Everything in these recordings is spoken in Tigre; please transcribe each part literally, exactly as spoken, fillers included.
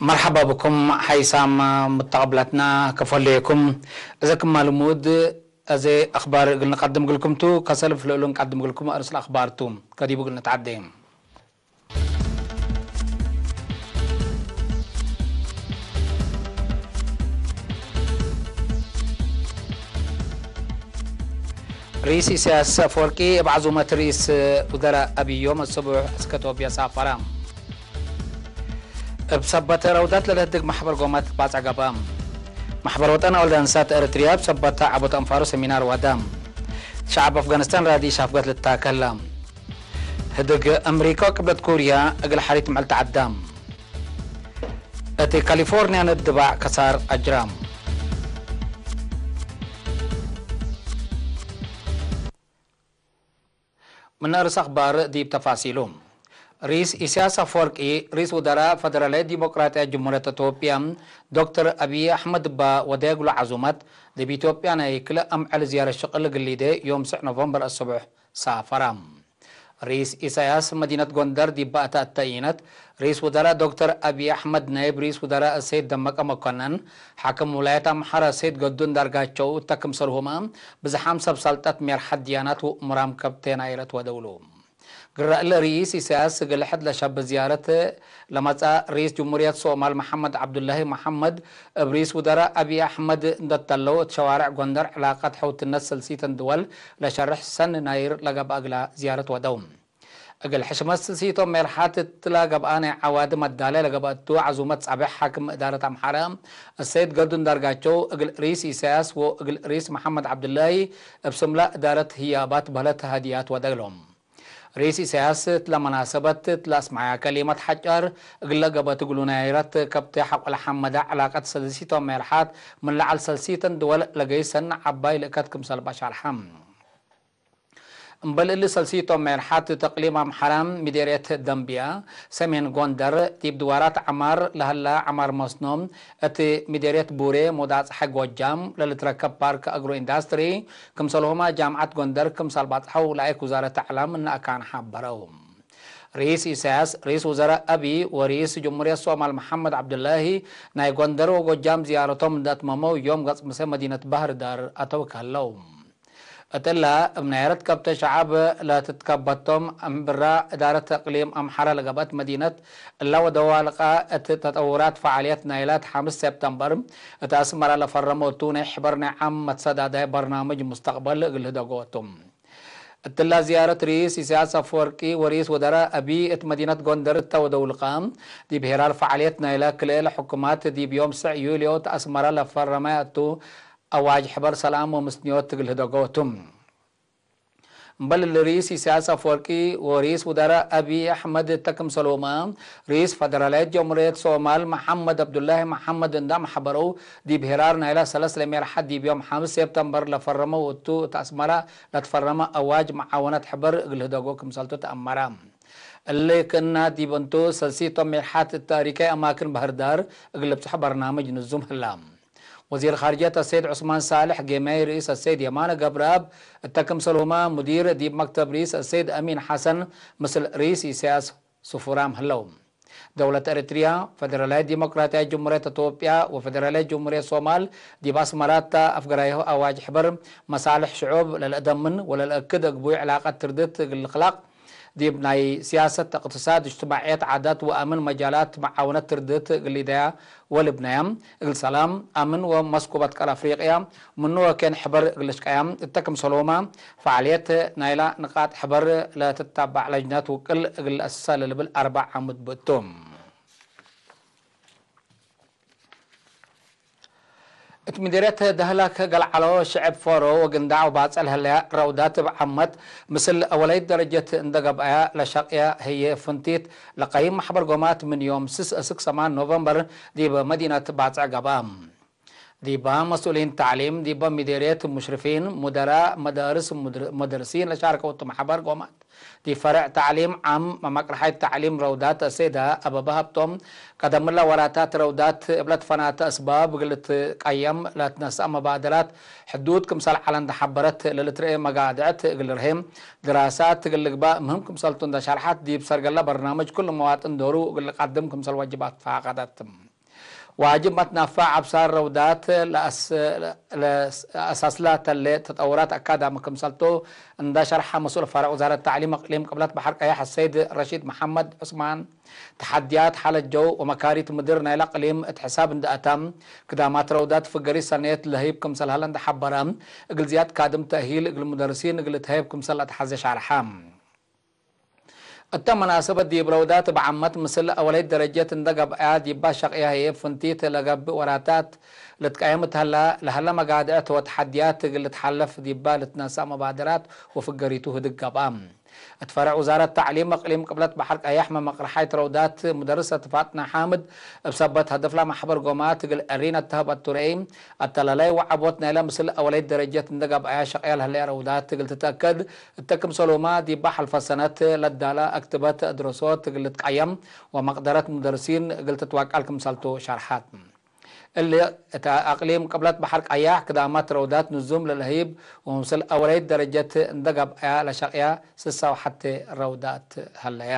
መርሐባ ብኩም ሓይሳም ሙተቀብላትና፣ ከፎ ህሌኩም። እዘ ክማ ልሙድ፣ እዘ አኽባር እግል ንቀድም እግልኩም ቱ፣ ከሰልፍ ለእሉ እንቀድም እግልኩም አርእስ ለአኽባር ቱ። ከዲቡ እግል ንትዓዴ። ርኢስ ኢሳያስ አፈወርቂ እብ ዐዙመት ርኢስ ውዘራእ አብይ ዮም አሰቡሕ እስከ ኢትዮጵያ ሳፈረ። እብ ሰበት ረውዳት ለለህድግ መሕበር ጎማት ባጽዕ ገብአ። መሕበር ወጠን አወልድ አንሳት ኤረትርያ እብ ሰበት ዐቦት አንፋሩ ሰሚናር ወደ። ሸዐብ አፍጋኒስታን ራዲ ሻፍጋት ልታከለ። ህድግ አምሪካ ወቅብለት ኮርያ እግል ሐሪት ምዕል ተዐዳ። እት ካሊፎርንያ ንድባዕ ከሳር አጅራ። ምን አርእስ አኽባር ዲብ ተፋሲሉ። ርኢስ ኢሳያስ አፈወርቂ፣ ርኢስ ውዘራእ ፈደራላይት ዲሞቅራጥያት ጅምሁርየት ኢትዮጵያ ዶክተር አብይ አሕመድ እበ ወደየ እግሉ ዐዙመት፣ ዲብ ኢትዮጵያ ናይ ክልኤ አምዕል ዝያረት ሽቅል እግል ሊዴ ዮም ስዕ ኖቨምበር አሰቡሕ ሳፈረ። ርኢስ ኢሳያስ መዲነት ጎንደር ዲብ አተ እተ ኢነት፣ ርኢስ ውዘራእ ዶክተር አብይ አሕመድ፣ ናይብ ርኢስ ውዘራእ ሰይድ ደመቀ መኮነን፣ ሓክም ውላየት አምሐረ ሰይድ ገዱ አንዳርጋቸው እተ ክምሰልሁመ ብዝሓም ሰብ ሰልጠት ሜርሐት ድያናት ወእሙራም ከብቴ ናይረት ወደውሉ። ግረ እለ ርኢስ ኢሳያስ እግል ሕድ ለሸብ ዝያረት ለመጽአ ርኢስ ጅሙርየት ሶማል መሐመድ ዐብዱላሂ መሐመድ እብ ርኢስ ውዘራእ አብይ አሕመድ እንደ ተለው፣ እት ሸዋርዕ ጎንደር ዕላቀት ሕውትነት ሰልሲተን ድወል ለሸርሕ ሰኒ ናይር ለገብአ እግላ ዝያረት ወደው። እግል ሕሽመት ሰልሲቶም ሜርሓት እትለ ገብአ ናይ ዐዋዲ መዳለ ለገብአቱ ዐዙመት ጻብሕ ሓክም እዳረት አምሓረ እሰይድ ገዱ አንዳርጋቸው እግል ርኢስ ኢሳያስ ወእግል ርኢስ መሐመድ ዐብዱላሂ እብ ስምላ እዳረት ህያባት በህለት ሀድያት ወደግሎም። ርኢስ ኢሳያስ እትለ መናሰበት እትለ አስመዐያ ከሊመት ሐጫር፣ እግለ ገብአት እግሉ ናይረት ከብቴ ሐቆለ ሐመደ፣ ዕላቀት ሰልሲቶም ሜርሓት ምን ለዐል ሰልሲተን ድወል ለገይስ ሰኒ ዐባይ ልእከት ክምሰል በሻርሐ። እምበል እሊ ሰልሲቶም ሜርሓት እት እቅሊም አምሐረ፣ ሚዴርየት ደንብያ፣ ሰሜን ጎንደር፣ ዲብ ድዋራት ዐማር ለሀላ ዐማር መስኖ፣ እት ሚዴርየት ቡሬ፣ ሞዳጽሐ ጎጃም ለልትረከብ ፓርክ አግሮ ኢንዳስትሪ፣ ክምሰልሁመ ጃምዐት ጎንደር ክምሰል ባጽሐው ለአይክ ውዛረት አዕላም እነ አካን ሐበረው። ርኢስ ኢሳያስ፣ ርኢስ ውዘራእ አብይ ወርኢስ ጅሙርየት ሶማል መሐመድ ዐብዱላሂ ናይ ጎንደር ወጎጃም ዝያረቶም እንደ አትመመው ዮም ገጽ ምሰ መዲነት ባህር ዳር አተው ከለው። እትለ እብ ናይረት ከብተ ሸዐብ ለትትከበቶም እምብራ እዳረት እቅሊም አምሐረ ለገብአት መዲነት እለ ወደዋልቀ እት ተጠውራት ፈዓልየት ናይላት ሐምስ ሴፕተምበር እት አስመረ ለፈረመቱ ናይ ሕበር ናይ ዓም መትሰዳዳይ በርናምጅ ሙስተቅበል እግል ህደጎ ቱ። እትላ ዝያረት ርኢስ ኢሳያስ አፈወርቂ ወርኢስ ወዘራእ አብይ እት መዲነት ጎንደር እተ ወደውልቀ፣ ዲብ ሄራር ፈዓልየት ናይለ ክልኤ ለሕኩማት ዲብ ዮም ስዕ ዩልዮ እት አስመረ ለፈረመ እቱ አዋጅ ሕበር ሰላም ወምስንዮት እግል ህደጎ ቱ። እምበል እሊ ርኢስ ኢሳያስ አፈወርቂ ወርኢስ ውዘራእ አብይ አሕመድ እተ ክምሰልሁመ፣ ርኢስ ፈደራላይት ጀምሁርየት ሶማል መሐመድ ዐብዱላሂ መሐመድ እንዳ መሐበረው፣ ዲብ ሄራር ናይለ ሰለስ ለሜርሐት ዲብ ዮም ሐምስ ሴፕተምበር ለፈረመው እቱ እት አስመረ ለትፈረመ አዋጅ መዓወነት ሕበር እግል ህደጎ ክምሰልቱ ተአመረ። እሊ ክእነ ዲብ እንቱ ሰልሲቶም ሜርሐት እት ታሪካይ አማክን ባህር ዳር እግል ልብጽሖ በርናምጅ ንዙም ህላ። ወዚር ኻርጅየት አሰይድ ዑስማን ሳልሕ፣ ጌማይ ርኢስ አሰይድ የማነ ገብረአብ፣ እተ ክምሰልሁመ ሙዲር ዲብ መክተብ ርኢስ አሰይድ አሚን ሐሰን፣ ምስል ርኢስ ኢሳያስ ስፉራም ህለው። ደውለት ኤረትርያ፣ ፈደራላይት ዲሞክራትያይት ጅሙርየት ኢትዮጵያ ወፈደራላይት ጅሙርየት ሶማል ዲብ አስመራ እተ አፍገራይሁ አዋጅ ሕበር መሳልሕ ሽዑብ ለልአደምን ወለልአክድ እግቡይ ዕላቀት ትርድት እግል ልክላቅ፣ ዲብ ናይ ሲያሰት፣ እቅትሳድ፣ እጅትማዕየት፣ ዓዳት ወአምን መጃላት መዓውነት ትርድት እግል ኢደያ ወልብነያ፣ እግል ሰላም፣ አምን ወመስኩበት ቀር አፍሪቅያ ምኑ ወኬን ሕበር እግል ልሽቀያ፣ እተ ክምሰልሁመ ፈዓልየት ናይላ ንቃጥ ሕበር ለትታባዕ ለጅነት ውቅል እግል ለአስሰ ለልብል አርበዕ ዓሙድ ብእቱ። እት ምዴርየት ደህላክ ገልዐሎ ሽዕብ ፎሮ ወግንዳዕ ወባጽዕ ለህለያ ረውዳት እብ ዓመት ምስል አወላይት ደረጀት እንደ ገብአያ ለሸቅያ ህዬ ፍንቲት ለቀይም መሕበር ጎማት ምን ዮም ስስ እስክ ሰማን ኖቨምበር ዲብ መዲነት ባጽዕ ገብአ። ዲባ መስኡሊን ተዕሊም፣ ዲባ ሚዴርየት ሙሽርፊን፣ ሙደራ መዳርስ፣ ሙድር-፣ ሙደርሲን ለሻርከው እቱ መሕበር ጎማት፣ ዲብ ፈርዕ ተዕሊም ዓም፣ መቅርሓይት ተዕሊም ረውዳት አሰይዳ አበበ ሀብቶም፣ ቀደምለ ወራታት ረውዳት እብ ለትፈናተ አስባብ እግል ልትቀየም ለትነስአ መባደራት፣ ሕዱድ ክምሰል ዐለ እንደ ሐበረት፣ ለልትርኤ መጋድዕት እግል ልርሄ፣ ድራሳት እግል ልግባእ ምህም ክምሰልቱ እንደ ሸርሐት፣ ዲብ ሰርገለ በርናምጅ ኩሉ መዋጥን ዶሩ እግል ልቀድም ክምሰል ወጅባት ፈቀደት። ዋጅብ መትናፋዕ አብሳር ረውዳት ለአስ-፣ ለአሳስላ ተሌ ተጠውራት አካዳሚ ክምሰልቱ እንዳ ሸርሐ መስኡል ፈረዕ ውዛረት ተዕሊም እቅሊም ቅብለት በሐር ቀያሕ አሰይድ ረሺድ መሐመድ ዑስማን፣ ተሐድያት ሐለት ጀው ወመካሪት ምድር ናይለ እቅሊም እት ሕሳብ እንዳ አተ፣ ክዳማት ረውዳት ፍገሪት ሰኔት ለህይብ ክምሰል ሀለ እንዳ ሐበረ፣ እግል ዝያድ ካድም ተእሂል እግል ሙደርሲን እግል ልትሀየብ ክምሰል ለአትሐዜ ሻርሐ። እተ መናሰበት ዲብ ረውዳት እብ ዓመት ምስል አወለይት ደረጀት እንደ ገብአያ ዲባ ሸቅያ ህዬ ፍንቲት ለገብእ ወራታት ልትቀየም እት ሀላ፣ ለሀለ መጋድዕት ወተሐድያት እግል ልትሓለፍ ዲባ ልትነሰእ መባደራት ወፍገሪቱ ህድግ ገብአ። እት ፈረዕ ውዛረት ተዕሊም እቅሊም ቅብለት በሐር ቀያሕ መመቅርሓይት ረውዳት ሙደርሰት ፋጥና ሓምድ እብ ሰበት ሀደፍላ መሕበር ጎማት እግል ዕሪን እተሀበቱ ረአይ፣ አተላላይ ወዐቦት ናይለ ምስል አወለይት ደረጀት እንደ ገብአያ ሸቅያ ለህለየ ረውዳት እግል ትትአከድ፣ እተ ክምሰሉመ ዲባ ሐልፈ ሰነት ለዳላ አክትበት ድረሶት እግል ልትቀየም ወመቅደረት ሙደርሲን እግል ትትዋቀል ክምሰልቱ ሸርሐት። እሊ እት አቅሊም ቅብለት በሐር ቀያሕ ክዳማት ረውዳት ንዙም ለለህይብ ወምስል አወለይት ደረጀት እንደ ገብአያ ለሸቅያ ስሳ ወሐቴ ረውዳት ሀለያ።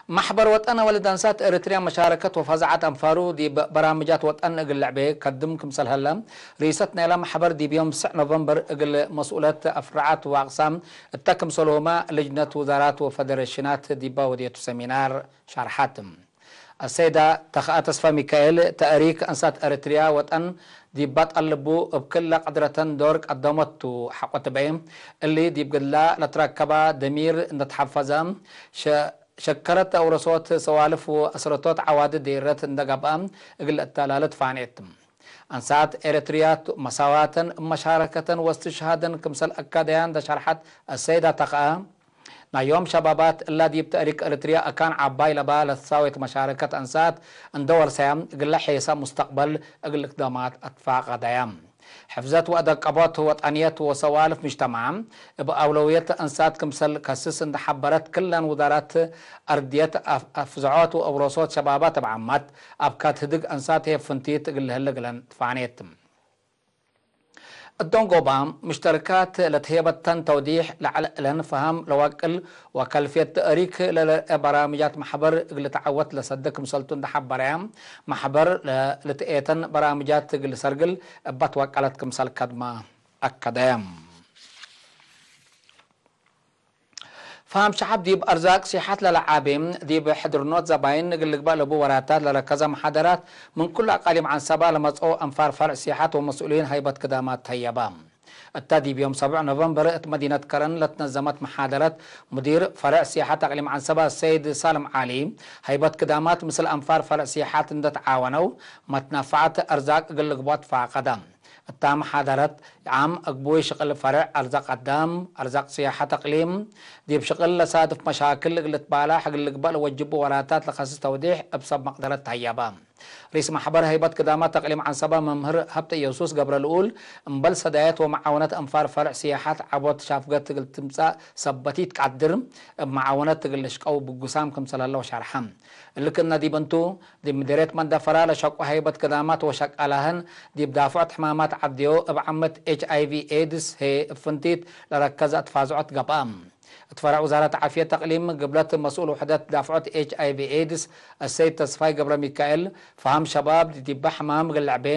መሕበር ወጠን አወልድ አንሳት ኤረትርያ መሻረከት ወፈዛዐት አንፋሩ ዲብ በራምጃት ወጠን እግል ልዕቤ ከድም ክምሰል ሀለ፣ ርኢሰት ናይለ መሕበር ዲብ ዮም ስዕ ኖቨምበር እግል መስኡለት አፍራዓት ወአቅሳም እተ ክምሰልሁመ ልጅነት ውዛራት ወፈደሬሽናት ዲባ ወዴቱ ሰሚናር ሸርሐት። አሰይዳ ተኽአ ተስፋ ሚካኤል፣ ተእሪክ አንሳት ኤረትርያ ወጠን ዲባ ጠልቡ እብ ክለ ቀድረተን ዶር ቀደመቱ ሐቆ ትበኤ፣ እሊ ዲብ ግድላ ለትረከባ ደሚር እንደ ተሐፈዘ፣ ሸ-፣ ሸከረት አውረሶት ሰዋልፍ ወአስረቶት ዐዋዲ ዴረት እንደ ገብአ እግል ለአተላለት ፋኔት። አንሳት ኤረትርያት መሳዋተን እብ መሻረከተን ወእስትሽሃደን ክምሰል አካደያ እንደ ሸርሐት አሰይዳ ተኽአ፣ ናይ ዮም ሸባባት እላ ዲብ ተእሪክ ኤረትርያ አካን ዐባይ ለባ ለትሳዌት መሻረከት አንሳት እንደ ወርሰያ፣ እግለ ሔሰ ሙስተቅበል እግል ልክደማት አትፋቀደያ። ሕፍዘት ወአደቀቦት ወጠንየት ወሰዋልፍ ምጅተማዕ እብ አውለውየት አንሳት ክምሰል ከስስ እንደ ሐበረት፣ ክለን ውዛራት አርድየት አፍ-፣ አፍዝዖት ወአውረሶት ሸባባት እብ ዓማት አብካት ህድግ አንሳት ህዬ ፍንቲት እግል ልህለ እግለን ትፋኔት። እዶንጎባ ምሽተርካት ለትሄበተን ተውዲሕ ለዐለ እለን ፈሀም ለዋቅል ወከልፍየት ተእሪክ ለለርአ በራምጃት መሕበር እግል ልትዐወት ለሰደ ክምሰልቱ እንደ ሐበረያ፣ መሕበር ለልትኤተን በራምጃት እግል ሰርግል እባት ዋቀለት ክምሰል ከድመ አከደ። ፈሀም ሸዐብ ዲብ አርዛቅ ሲሐት ለለዓቤ፣ ዲብ ሕድርኖት ዘባይን እግል ልግበእ ለቡ ወራታት ለረከዘ መሓደራት፣ ምን ኩሉ አቃሊም ዐንሰባ ለመጽኦ አንፋር ፈርዕ ሲሐት ወመስኡሊን ሀይበት ክዳማት ተሀየበ። እተ ዲብ ዮም ሰብዕ ኖቨምበር እት መዲነት ከረን ለትነዘመት መሓደረት፣ ሙዲር ፈርዕ ሲሐት አቅሊም ዐንሰባ ሰይድ ሳልም ዐሊ፣ ሀይበት ክዳማት ምስል አንፋር ፈርዕ ሲሐት እንደ ተዓወነው፣ መትነፈዐት አርዛቅ እግል ልግበእ ትፋቀደ። እታ መሓደረት፣ ዓም አግቡይ ሽቅል ፈርዕ አርዛቅ አዳም፣ አርዛቅ ስያሐት አቅሊም፣ ዲብ ሽቅል ለሳድፍ መሻክል እግል ልትባላሕ እግል ልግበእ ለወጅቡ ወራታት ለከስስ ተውዲሕ እብ ሰብ መቅደረት ተሀየበ። ርኢስ መሕበር ሀይበት ክዳማት አቅሊም ዐንሰበ መምህር ሀብተ ኢየሱስ ገብረልኡል፣ እምበል ሰዳየት ወመዓወነት አንፋር ፈርዕ ስያሐት ዐቦት ሻፍገት እግል ትምጸእ ሰበት ኢትቀድር፣ እብ መዓወነት እግል ልሽቀው ብጉሳም ክምሰል ሀለው ሸርሐ። እሊ ክእነ ዲብ እንቱ፣ ዲብ ምዴርየት መንደፈራ ለሸቁ ሀይበት ክዳማት ወሸቃላህን፣ ዲብ ዳፍዖት ሕማማት ዐድዮ እብ ዓመት ኤች አይ ቪ ኤድስ ህዬ እብ ፍንቲት ለረከዘ አትፋዝዖት ገብአ። እት ፈረዕ ውዛረት ዓፍየት አቅሊም ግብለት መስኡል ውሕደት ዳፍዖት ኤች አይ ቪ ኤድስ አሰይድ ተስፋይ ገብረሚካኤል፣ ፈሀም ሸባብ ዲበ ሕማም እግል ልዕቤ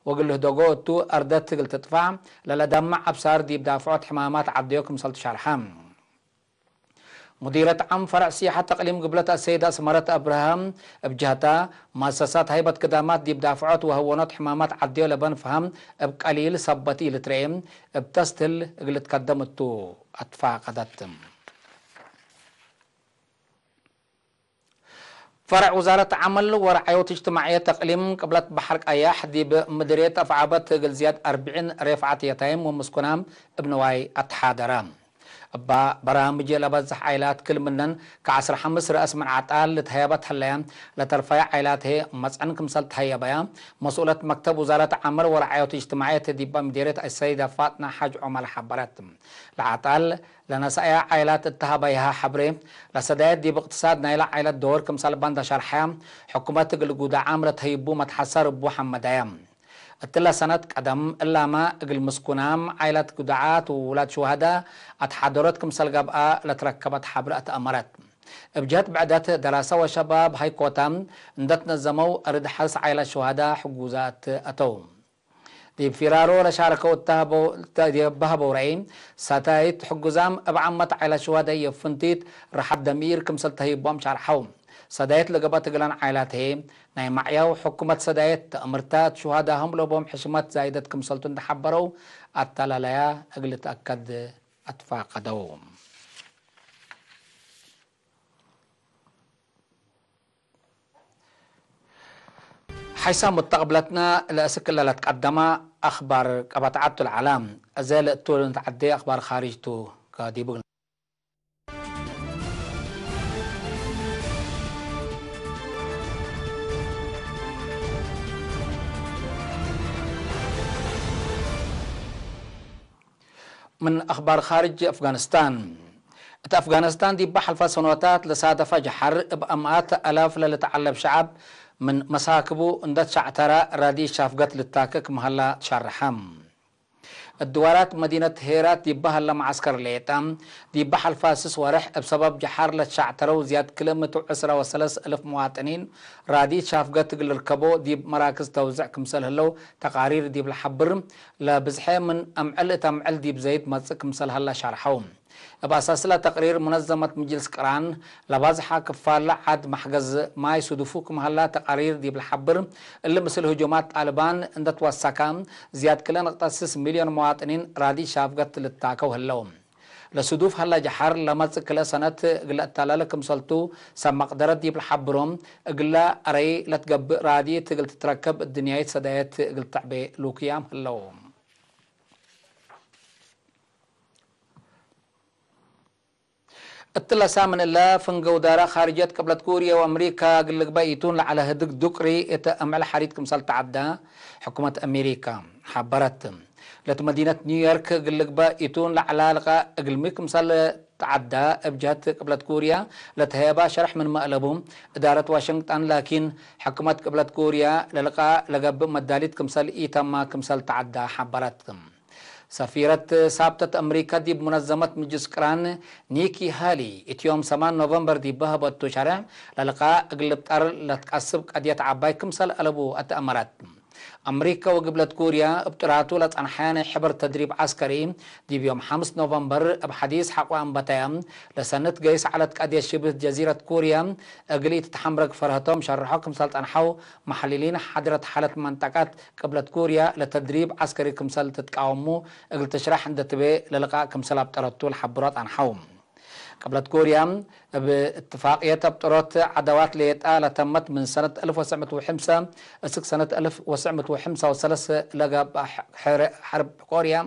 ወእግል ልህደጎ እቱ፣ አርደት እግል ትጥፋዕ ለለደምዕ አብሳር ዲብ ዳፍዖት ሕማማት ዐድዮ ክምሰልቱ ሸርሐ። ሙዲረት ዓም ፈረዕ ሲያሐት አቅሊም ግብለት አሰይድ አስመረት አብርሃም እብ ጀህታ፣ መአሰሳት ሀይበት ክዳማት ዲብ ዳፍዖት ወሀወኖት ሕማማት ዐድዮ ለበን ፈሀም እብ ቀሊል ሰበት ኢልትረኤ፣ እብ ተስትህል እግል ልትከደም እቱ አትፋቀደት። ፈረዕ ውዛረት ዐመል ወረዓዮት እጅትማዕየት እቅሊም ቅብለት በሐር ቀያሕ ዲብ ምድርየት አፍዓበት እግል ዝያድ አርብዒን ሬፍዓት የታይም ወምስኩናም እብ ንዋይ አትሓደረ። እባ በራምጅ ለበዝሕ ዓይላት ክል ምነን ከዐስር ሐምስ ረአስ ምን ዐጣል ልትሀየበት ህለየ፣ ለተርፈየ ዓይላት ህዬ መጽዕን ክምሰል ተሀየበያ መስኡለት መክተብ ውዛረት ዐመል ወረዓዮት እጅትማዕየት ዲባ ምድርየት አሰይደ ፋጥና ሓጅ ዑመር ሐበረት። ለዐጣል ለነሰአያ ዓይላት እተ ሀበይሃ ሐብሬ፣ ለሰዳየት ዲብ እቅትሳድ ናይለ ዓይለት ዶር ክምሰል በንደ ሸርሐያ፣ ሕኩመት እግል ጉዳዓም ለትሀይቡ መትሐሰር እቡ ሐመደያ። እትለ ሰነት ቀደም እላመ እግል ምስኩናም ዓይላት ጉዳዓት ወውላድ ሹሀዳ አትሓደሮት ክምሰል ገብአ ለትረከበት ሐብሬ አትአመረት። እብ ጀህት ብዕደት ደራሰ ወሸባብ ሀይኮታ እንደ ትነዘመው፣ አርድ ሐርስ ዓይላት ሹሃዳ ሕጉዛት አተው። ዲብ ፊራሮ ለሻረከው እተ ሀበው-፣ እተ ዲብ ሀበው ረአይ፣ ሰዳይት ሕጉዛም እብ ዓመት ዓይላት ሹሃዳ ህዬ ፍንቲት ርሓት ደሚር ክምሰል ተህይቦም ሸርሐው። ሰዳይት ለገብአት እግላን ዓይላት ህዬ፣ ናይ ማዕያው ሕኩመት ሰዳይት ተአምርታት ሹሃዳሆም ለቦም ሕሽመት ዛይደት ክምሰልቱ እንደ ሐበረው፣ አተላላያ እግል ልትአከድ አትፋቀደው። ሐይሳም ሙተቅብለትነ ለእስክ እለ ለትቀደመ አክባር ቀበትዓቱ ለዐለ። እዘ ለእቱ ለንትዐዴ አክባር ካርጅ ቱ። ከዲቡ ምን አክባር ካርጅ አፍጋኒስታን። እት አፍጋኒስታን ዲብ ሐልፈ ሰኖታት ለሳደፈ ጀሐር እብ አምኣት አላፍ ለልትዐለብ ሸዐብ ምን መሳክቡ እንደ ትሸዕተረ ራድኢት ሻፍገት ልታከክ መሀላ ትሸርሐ። እት ድዋራት መዲነት ሄራት ዲብ ሀለ መዓስከር ሌጠ፣ ዲብ ሐልፈ ስስ ወርሕ እብ ሰበብ ጀሐር ለትሸዕተረው ዝያድ ክልኤ ምእት ወዕስራ ወሰለስ እልፍ መዋጥኒን ራድኢት ሻፍገት እግል ልርከቦ ዲብ መራክዝ ተውዝዕ ክምሰል ህለው ተቃሪር ዲብ ለሐብር፣ ለብዝሐ ምን አምዕል እት አምዕል ዲብ ዘይድ መጽእ ክምሰል ሀለ ሸርሐው። እብ አሳስለ ተቅሪር ሙነዘመት ምጅልስ ቅራን፣ ለባዝሐ ክፋል ዐድ መሕገዝ ማይ ሱዱፉ ክም ሀላ ተቃሪር ዲብ ለሐብር፣ እሊ ምስል ህጁማት ጣልባን እንደ ትወሰከ፣ ዝያድ ክለ ንቅጠት ስስ ሚልዮን መዋጥኒን ራድኢት ሻፍገት ልታከው ህለው። ለሱዱፍ ሀለ ጀሐር ለመጽእ ክለ ሰነት እግለ እተላለ ክምሰልቱ ሰብ መቅደረት ዲብ ለሐብሮም፣ እግለ አረይ ለትገብእ ራድኢት እግል ትትረከብ እድንያይት ሰዳየት እግል ተዕቤ ሉክያም ህለው። እትለ ሳምን እለ፣ ፍንገው ዳረ ካርጀት ቅብለት ኩርየ ወአምሪካ እግል ልግበእ ኢቱን ለዐለ ህድግ ዱቅሪ እት አምዕል ሐሪት ክምሰል ተዐዳ ሕኩመት አሜሪካ ሐበረት። ለእት መዲነት ኒውዮርክ እግል ልግበእ ኢቱን ለዐለ ልቃእ እግልሚ ክምሰል ተዐዳ፣ እብ ጀህት ቅብለት ኩርያ ለተሀየባ ሸርሕ ምንመ አለቡ፣ እዳረት ዋሽንግጠን ላኪን፣ ሕኩመት ቅብለት ኩርያ ለልቃእ ለገብእ መዳሊት ክምሰል ኢተማ ክምሰል ተዐዳ ሐበረት። ሰፊረት ሳብተት አምሪካ ዲብ ሙነዘመት ምጅልስ ቅራን ኒኪ ሃሊ፣ እት ዮም ሰማን ኖቨምበር ዲብ በሀበቱ ሸርሕ፣ ለልቃእ እግል ልብጠር ለትቀስብ ቀድየት ዐባይ ክምሰል አለቡ አትአመረት። አምሪካ ወግብለት ኩርያ እብ ጥራቱ ለጸንሐ ናይ ሕበር ተድሪብ ዐስከሪ፣ ዲብ ዮም ሐምስ ኖቨምበር እብ ሐዲስ ሐቆ አንበተያ፣ ለሰነት ገይስ ዐለት ቀድየት ሽብህ ጀዚረት ኩርያ እግል ኢትትሐምረግ ፈርሀቶም ሸርሖ ክምሰል ጸንሐው፣ መሐልሊን ሓድረት ሓለት መንጠቀት ቅብለት ኩርያ ለተድሪብ ዐስከሪ ክምሰል ትትቃወሙ እግል ትሽረሕ እንዴ ትቤ ለልቃእ ክምሰል አብጠረቱ ለሐብሮ ጸንሐው። ቅብለት ኩርያ እብ እትፋቅየት አብጠሮት ዐዳዋት ሌጣ ለተመት ምን ሰነት አልፍ ወትሰዕ ምእት ወሐምሳ እስክ ሰነት አልፍ ወትሰዕ ምእት ወሐምሳ ወሰለስ ለገብአ ሐርብ ኮርያ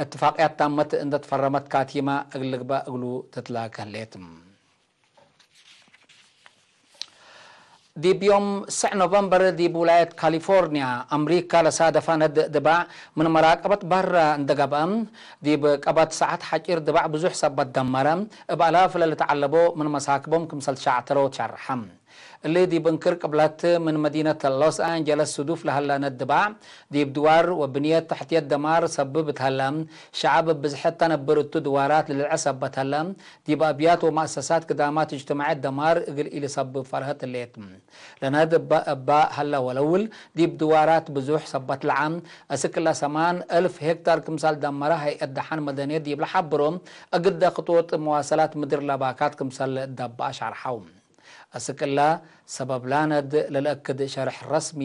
እትፋቅያት ታመት እንዴ ትፈረመት ካቲመ እግል ልግበእ እግሉ ትትላከ ህሌት። ዲብ ዮም ትስዕ ኖቨምበር ዲብ ውላየት ካሊፎርንያ፣ አምሪካ ለሳደፈ ነድ ድባዕ ምን መራቀበት በህረ እንደ ገብአ፣ ዲብ ቀበት ሰዓት ሐጪር ድባዕ ብዙሕ ሰበት ደመረ፣ እብ አላፍ ለልትዐለቦ ምን መሳክቦም ክምሰል ትሸዕተረው ትሸርሐ። እሊ ዲብ እንክር ቅብለት ምን መዲነት ሎስ አንጀለስ ስዱፍ ለሀለ ነድ ድባዕ፣ ዲብ ድዋር ወብንየት ተሕትየት ደማር ሰብብ እት ሀለ፣ ሸዐብ እብ ብዝሐት ተነብር እቱ ድዋራት ለልልዐ ሰበት ሀለ፣ ዲብ አብያት ወመአሰሳት ክዳማት እጅትማዕየት ደማር እግል ኢልሰብብ ፈርሀት ህሌት። ለነድ እበ እበ ሀለ ወለውል፣ ዲብ ድዋራት ብዙሕ ሰበት ለዐ፣ እስክ እለ ሰማን እልፍ ሄክታር ክምሰል ደመረ ሀይአት ደሐን መደንየት ዲብ ለሐብሮ፣ እግደ ክጡጥ መዋሰላት ምድር ለባካት ክምሰል ደበአ ሸርሐው። እስክ እለ ሰበብ ለነድ ለልአክድ ሸርሕ ረስሚ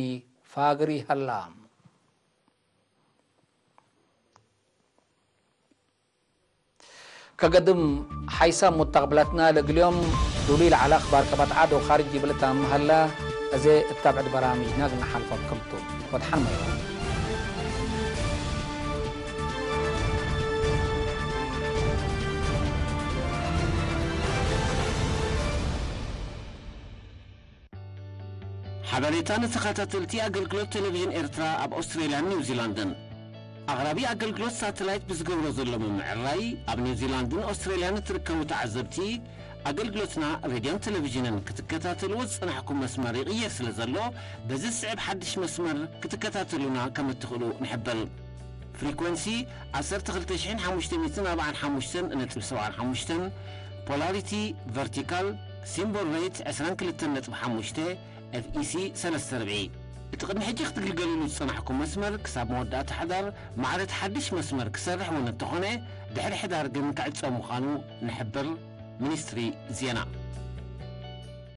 ፋግር ይሀላ። ከገድም ሐይሰ ሙተቅብለትነ ለእግል ዮም ዱሉይ ለዐለ አክባር ቀበት ዐድ ወካርጅ ዲብለ ታምም ሀለ። አዜ እት ተብዕድ በራምጅነ እግል ነሓልፈኩም ቱ። ወድሐን መ ሐበሬታን ተኸታተልቲ አገልግሎት ቴሌቪዥን ኤርትራ ኣብ ኦስትሬልያን ኒውዚላንድን። አቅራቢ አገልግሎት ሳተላይት ብዝገብሮ ዘሎ ምምዕራይ፣ ኣብ ኒውዚላንድን ኦስትሬልያን እትርከቡ ተዓዘብቲ፣ አገልግሎትና ሬድዮን ቴሌቪዥንን ክትከታተልዎ ዝጸናሕኩም መስመር ይቕየር ስለ ዘሎ፣ በዚ ዝስዕብ ሓድሽ መስመር ክትከታተሉና ከም እትኽእሉ ንሕብር። ፍሪኮንሲ ዓሰርተ ክልተ ሽሕን ሓሙሽተ ሚእትን ኣርባዓን ሓሙሽተን ነጥቢ ሰብዓን ሓሙሽተን፣ ፖላሪቲ ቨርቲካል፣ ሲምቦል ሬት ዕስራን ክልተን ነጥቢ ሓሙሽተ፣ ኤፍ ኢ ሲ ሰለስተ ርብዒ። እቲ ቅድሚ ሕጂ ክትግልገሉሉ ዝጸናሕኩም መስመር ክሳብ መወዳእታ ሓዳር ማዕረት ሓድሽ መስመር ክሰርሕ እውን እንተኾነ፣ ድሕሪ ሕዳር ግን ክዕጸው ምዃኑ ንሕብር። ሚኒስትሪ ዜና።